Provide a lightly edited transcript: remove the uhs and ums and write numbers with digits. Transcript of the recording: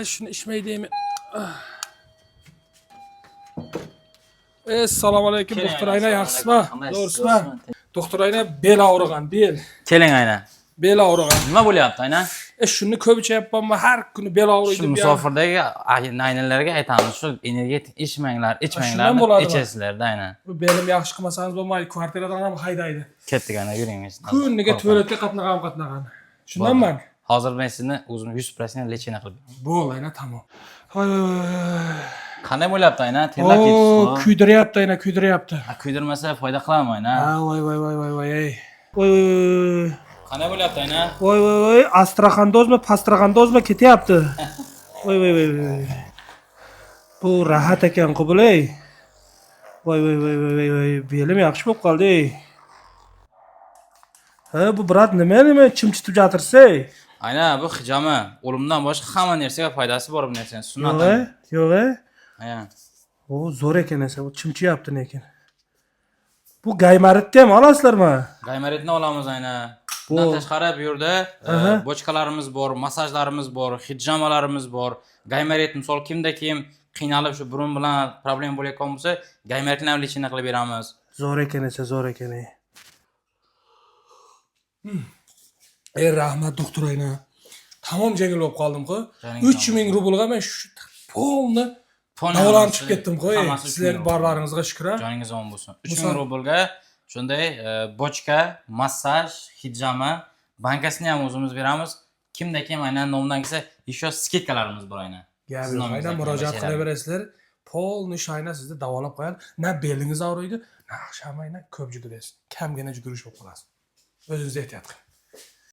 Shuni ichmay deymi. Assalomu alaykum, doktor ayna, yaxshisizmi? To'g'risimi? Doktor ayna, bel og'rig'an, bel. Keling, ayna. Bel og'rig'an. Nima bo'lyapti, ayna? Shuni ko'p ichyapmanmi, har kuni bel og'riydi. Shu musofirdagi aynalarga aytamiz, shu energetik ichmanglar, ichmanglar Shundan deb bo'ladimi? Ichasizlarda, ayna. Bu belim yaxshi qilmasangiz bo'lmaydi, kvartiradan ham haydaydi. Ketdik, ayna, yuring. Kuniga tualetga qatnag'an qatnag'an. Shundanman. Hozir men sizni o'zim 100% лечение qilib beraman. Bo'l, ayna, tamom. Voy voy voy. Qanday bo'lyapti, ayna? Terlab O, ketibsiz. Kuydiryapti, ayna, kuydiryapti. Kuydirmasa foyda qiladimi, ayna? Ha, voy voy voy voy voy ey. Voy voy voy. Qanday bo'lyapti, ayna? Voy voy voy, astraxandozmi, pastraxandozmi ketyapti. Voy voy voy voy. Bu rahat ekan, Qubul, ey. Voy voy voy voy voy voy, belim yaxshi bo'lib qoldi, ey. Ha, bu брат nima nima chimchitib yotirsa, ey? Ayna, bu hijama. O'limdan boshqa hamma narsaga foydasi bor bu narsani. Sunnat. Yo'q, e? Yo'q, e? Aya. O, zo'r ekan esa, bu chimchiyapti lekin. Bu gaymaritni ham olasizlarmi? Gaymaritni olamiz, ayna. Bundan tashqari bu yerda bochkalarimiz bor, massajlarimiz bor, hijamalarimiz bor. Gaymarit, misol, kimda kim qiynalib, shu burun bilan problema bo'layotgan bo'lsa, gaymaritni ham лечение qilib beramiz. Zo'r ekan esa, zo'r ekan, ey. Ey, rahmat, doktor ayna. Tamom jengil bo'lib qoldim-ku. Joningiz 3000 rublga men shu полный Полный davolanib hammasi- chiqib ketdim-ku, ey. Hammasi Sizlar 3000 rubl. Borlaringizga shukr, a. Joningiz omon bo'lsin. 3000 rublga shunday bochka, massaj, hijama, bankasini ham o'zimiz beramiz. Kimda kim aynan nomidan kelsa, еще скидка larimiz bor, aynan. Gap Siz yo'q. nomingizdan Aynan murojaat kelgan. qilaverasizlar. Полный shayna sizni davolab qo'yadi. Na belingiz og'riydi, na oqshom aynan ko'p yugurasiz. Kamgina yugurish bo'lib qolasiz. O'zingiz ehtiyot qiling.